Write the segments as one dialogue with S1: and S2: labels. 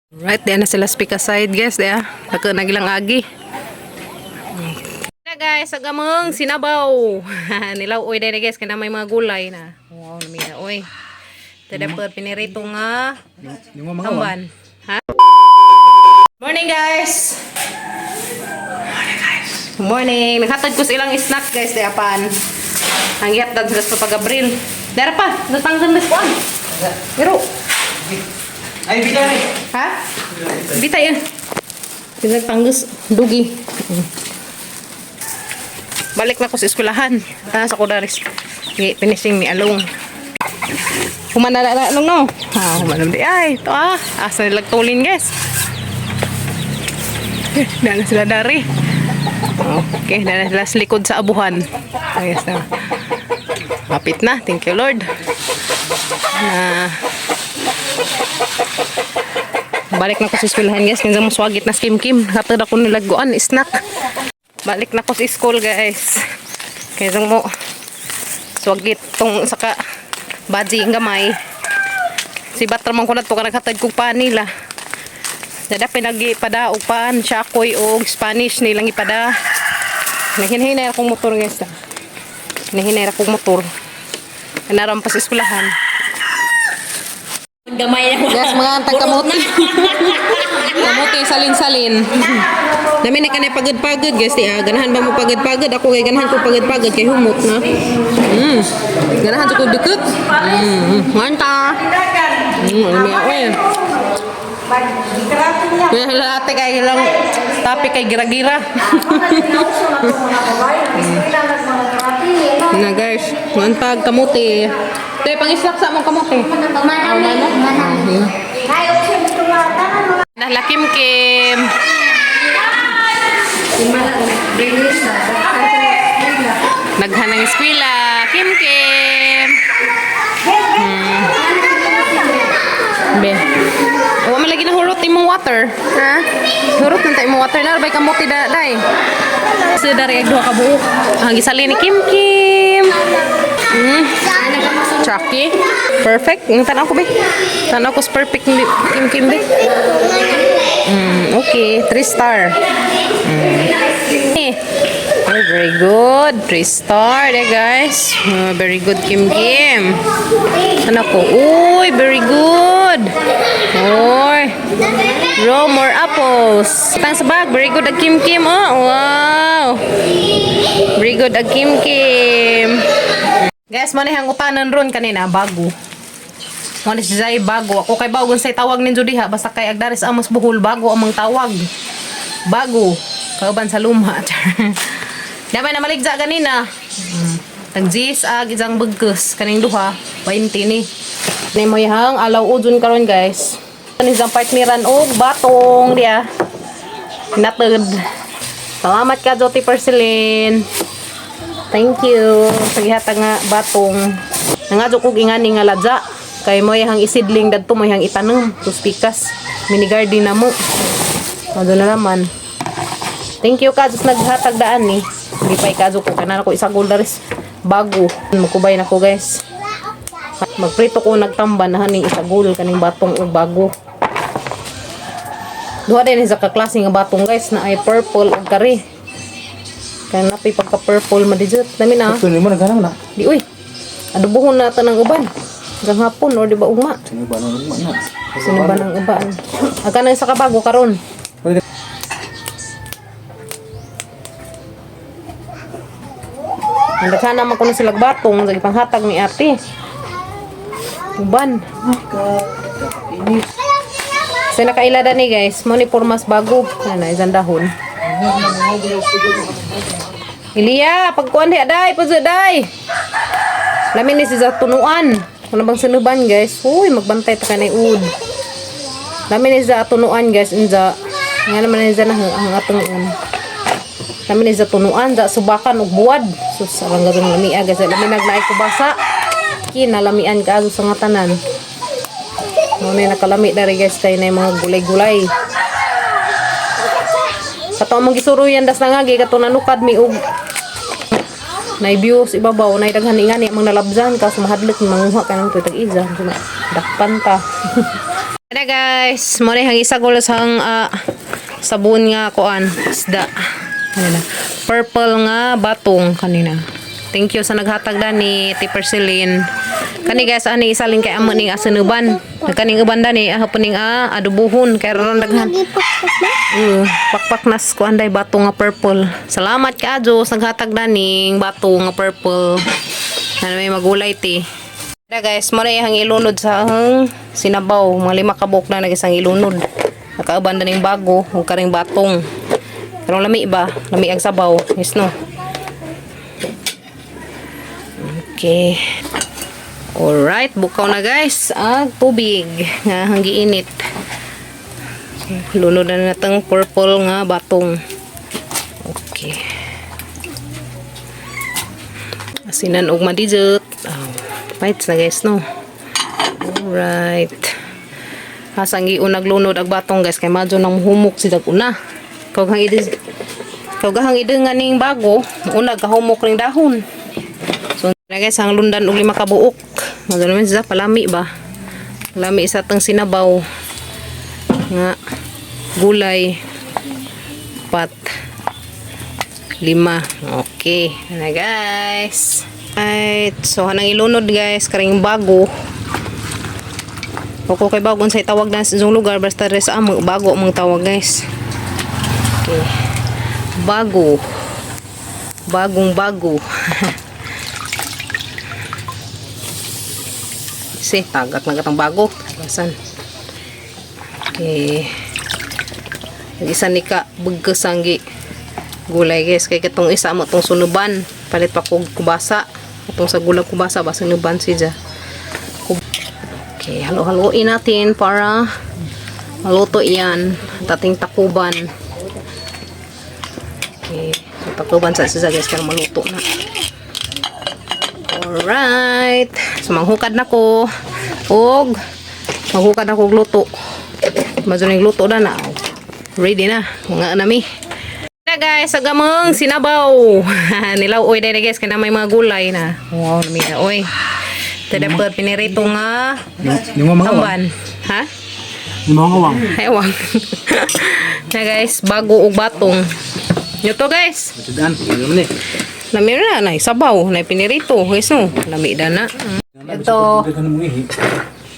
S1: Right, diyan na sila speak aside, guys, diya. Dako na gilang agi. Na guys, ag among sinabaw. Nilaw oy dai guys, kana may mga gulay na. Wow, nami na oy. Tada pa pinirito nga
S2: Yung mga
S1: tamban. Ha? Morning, guys. Morning, guys. Morning. Naghatag ko sa ilang snack, guys, diya pan. Ang gihatag sila sa pag-Abril. Dara pa, natanggal na kuan. Pero
S2: Ay, bigay!
S1: Ha? Di tayo. Pinagtanggus, dugi. Balik na ko sa eskwelahan. Taas ako daris. Gi finishing ni Along. Humana na na Along no. Ha, humana di ay. Ito ah. Asa nila tulin, guys. Dala sila dari. Okay, dala sila sa likod sa abuhan. Ayos na. Kapit na. Thank you, Lord. Na balik na ko sa eskwelahan, guys. Kinsa mo swagit na skim kim. Hatod ako nilaguan snack. Balik na ko sa school, guys. Kaya mo swagit tong saka baji ang gamay. Si Batra man ko na to ka naghatag kog panila. Dada pinagi pada og pan, shakoy og Spanish nilang ipada. Nahinhinay akong motor, guys. Nahinay akong motor. Naram pa sa eskwelahan.
S3: Gamay na.
S1: Yes, mga antag kamuti. Kamuti, salin-salin. Nami na kanay pagod-pagod, guys. Di, ah, ganahan ba mo pagod-pagod? Ako kay ganahan ko pagod-pagod kay humot na. Ganahan ko dukot. Manta. Ano may ako eh. Kaya ate kay lang tapi kay gira-gira. Na guys, mantag kamuti. Te, pang-islak sa among kamuti. Nahla Kim Kim. Naghan ng eskwela. Kim Kim. Be. Wa man lagi na hurot imong water. Ha? Hurot na ta imong water na bay kamuti da day. Sa dari ag duha ka buok. Ang gisali ni Kim Kim. Chucky. Perfect. Ang tanaw ko be. Tanaw ko sa perfect ni Kim Kim be. Okay, 3 star. Eh. Oh, very good. 3 star there, guys. Oh, very good, Kim Kim. Ano ko? Uy, very good. Uy. Row more apples. Tang sa bag. Very good ag Kim Kim. Oh, wow. Very good ag Kim Kim. Guys, mo na utanan ron kanina bago. Mo ni si Zay bago. Ako kay bago say tawag ninyo diha basta kay agdaris amos buhol bago amang tawag. Bago. Kauban sa luma. Damay na maligja ganina. Tag jis ag isang bagkus kaning duha 20 ni. Ni mo yang alaw udon karon, guys. Ani isang partneran og batong diya. Natod. Salamat ka, Joti Porcelain. Thank you sa gihatag nga batong. Nangadyo kog ingani nga ladya. Kay mo yang isidling dadto mo yang itanom tus pikas. Mini garden na mo. Mado na naman. Thank you ka just naghatag daan ni. Hindi pa ikadyo ko kana ko isa gold daris bago. Mukubay na ko, guys. Magprito ko nagtamba na haning isagol kaning batong og bago. Duha din sa kaklase nga batong, guys, na ay purple ug kari. Kaya napi pagka purple madijot. Dami na.
S2: Ito mo naghanam na.
S1: Di uy. Adubohon na ta ng uban. Hanggang hapon or di ba ugma?
S2: Sino ba nung na?
S1: Sino ba ng uban? Aga na sa kabago karon.
S2: Pwede.
S1: Ang daghan naman kuno sila batong sa gipanghatag ni ate. Uban. Sa nakaila ni guys, mo ni pormas bago. Ana isang dahon. Ilya, pagkuan di aday, puso day. Lamin ni si sa tunuan. Ano bang sinuban, guys? Uy, magbantay ta kanay ud. Lamin ni sa tunuan, guys, inza. Nga naman ni sa na ang atong un. Lamin ni sa tunuan, da subakan og buwad. Sus, arang garong lamia, guys. Lamin nagnaay kubasa. Kinalamian ka sa nga tanan. Mo na nakalami dari, guys, kay na mga gulay-gulay. Kato among gisuruyan das nangagi kato nanukad mi og nay views ibabaw nay daghan ingani among nalabzan kaso mahadlok manguha ka nang tag iza dakpan ta. Ana guys, mo ni hang isa ko sang sabon nga kuan, isda. Ano na? Purple nga batong kanina. Thank you sa naghatag dani, Ti Persilin. Kani guys, ani isalin kay amo ning asanuban. Nagkaning uban dani, hapon ning adubuhon kay ron daghan. Pakpak nas kuan day bato nga purple. Salamat ka Diyos naghatag daning bato nga purple. Ano may magulay ti. Na guys, mo na iyang ilunod sa ang sinabaw. Mga 5 ka buok na nagisang ilunod. Nakauban na ning bago, ug karing batong. Pero lami ba? Lami ang sabaw. Yes no. Okay. Alright, bukaw na guys. Ang tubig nga hanggi init. Lunod na natang purple nga batong. Okay. Asinan og madijot. Oh, bites na guys no. Alright. Hasang giunag lunod ag batong guys kay madyo nang humok si una. Kag hang idi kag hang idi nga ning bago, una gahumok ning dahon. So na guys ang lundan og 5 ka buok. Madyo naman siya palami ba. Palami sa tang sinabaw nga gulay pat 5. Okay na guys. Right. So hanang ilunod guys karing bago. Oko kay bago unsay tawag na sa inyong lugar basta res amo bago among tawag guys. Okay. Bago. Bagong bago. Si tagak na katong bago. Tagasan. Okay. Yung isa ni ka bugkasanggi gulay guys kay katong isa mo tong sunuban palit pa kog kubasa katong sa gulay kubasa ba sunuban siya. Okay, halo-haloin natin para maluto iyan tating takuban. Okay, so takuban sa siya guys kaya maluto na. Alright, so manghukad na ko og manghukad na ko og luto. Madyo ning luto na na. Ready na. Mga nami. Na guys, sa gamang sinabaw. Nilaw oy dai guys kay na may mga gulay na. Wow, nami na oy. Tada pa pinirito nga
S2: Yung mga awang.
S1: tamban. Ha?
S2: Yung mga awang.
S1: Ewan. Na guys, bago og batong. Nyo to guys.
S2: Matudaan. Ano man eh.
S1: Lami na na sabaw, na pinirito. Guys no, lami da na. Ito.
S2: Daghan mo ihi.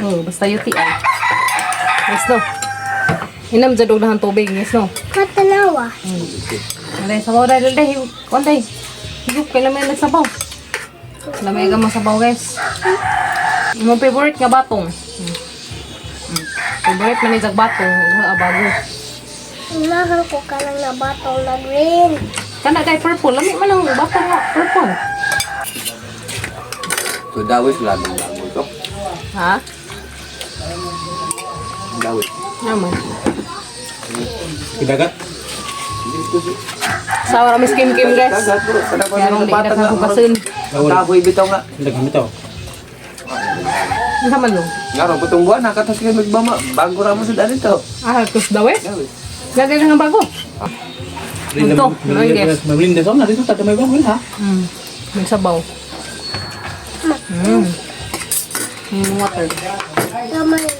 S1: Oh, basta yuti ay. Guys no. Inam jad og dahan tubig, guys no.
S3: Katanawa.
S1: Alay, sabaw dahil dahil. Kuan dahil. Higop, kailan may nagsabaw. Lamay ka masabaw, guys. Imong favorite nga batong. Favorite man ni jag batong. Ug bago.
S3: Unahan ko ka lang na batong na green.
S1: Kana kay purple. Lami man ang batong nga purple.
S4: So dawis wala nang bago to.
S1: Ha?
S4: Dawis.
S1: Naman.
S2: Idagat.
S1: Sawa ra mis kim kim guys.
S4: Dagat bro, kada pa
S1: Yarong
S4: ng
S1: di
S4: bata
S1: ka
S4: nga.
S1: hugasin.
S4: Taboy bitaw nga.
S2: Daghan bitaw.
S1: Unsa man lo?
S4: Nga ro putong buwan nakatas kay magbama. Bago ra mo sa dali to.
S1: Ah, kus daw eh.
S4: Dawis.
S1: Lagay lang ang bago. Ito, ay, guys.
S2: Mablinda sa na dito taga may bagol ha.
S1: May sabaw. Water.
S3: Gamay lang.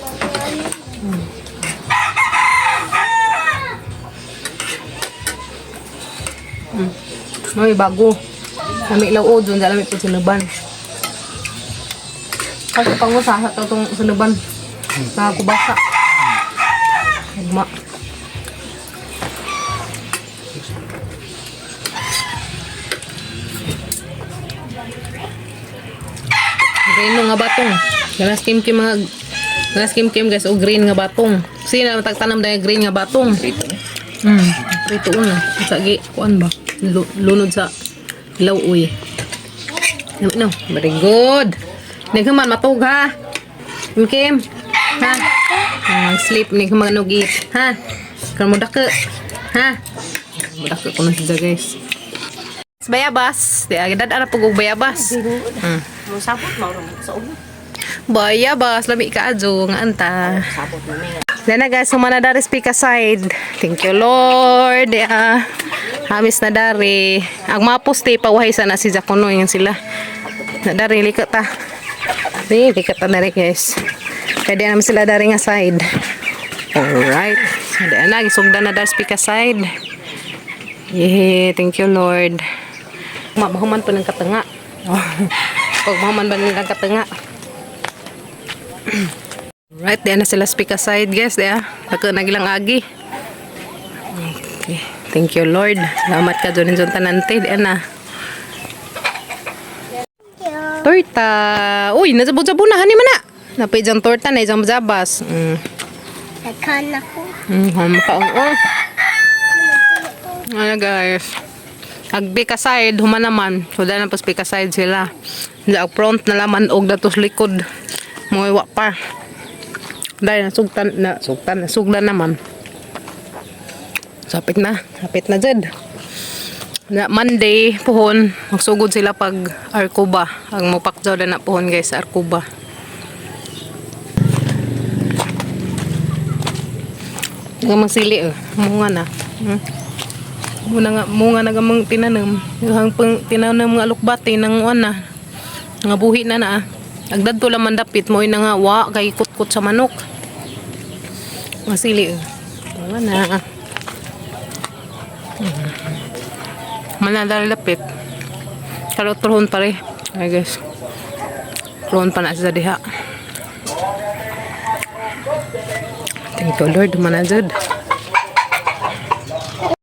S1: May bago. Lami law o dun, lami po sinuban. Kasi pangusa sa itong sinuban. Nakakubasa. Ugma. Green nga batong. Ganas kim kim mga ganas kim kim guys o green nga batong. Sino na tagtanam dahil green nga batong? Prito una. Sa gi kuan ba? Lunod sa law-uy. No, very good. Naghuman matug ha. Kim Kim. Ha? Sleep ni human og eat, ha? Karon mo dako. Ha? Mo dako ko na siya guys. Bayabas. Di agad ara pug og bayabas.
S5: Musabot mo sa ulo.
S1: Bayabas lami ka adyo nga anta.
S5: Sabot mo mi.
S1: Then na guys, humana dari speaker side. Thank you Lord. Yeah. Hamis na dari. Ang mapos ti pawahay sana si Jacono yan sila. Na dari likat ta. Di likat ta na rin guys. Kaya di naman sila dari nga side. Alright. So, di na, gisugdan na dar speaker side. Yeah, thank you, Lord. Ma, mahuman po ng katanga. Pag mahuman ba nilang katanga? Right, di na sila speaker side, guys. Di ah. Nagka nagilang agi. Okay. Thank you, Lord. Salamat ka doon sa tanante. Di na. Torta. Uy, nasabot-sabo na. Hani man na. Napay dyan torta na isang zabas.
S3: Nagkan ako.
S1: Oh. Ano, guys. Agbi ka side, human naman. So, dahil na pas pika side sila. Hindi, front na laman og datos likod. Mga iwa pa. Dahil nasugtan, nasugtan, nasugdan naman. Sapit na. Sapit na, Jed. Na Monday, puhon, magsugod sila pag Arcuba. Ang mupakjaw na puhon, guys, sa Arcuba. Ang sili eh. Munga na. Muna nga, munga na gamang tinanim. Yung pang tinanim nga alukbati nang uwan na. Nga buhi na na ah. Agdadto laman dapit mo na nga wa kay kutkot sa manok. Nga sili eh. Munga na. Manadal dapit. Karot tuhon pare. Ay, guys. Tuhon pa na siya diha. Thank you, Lord. Manajud.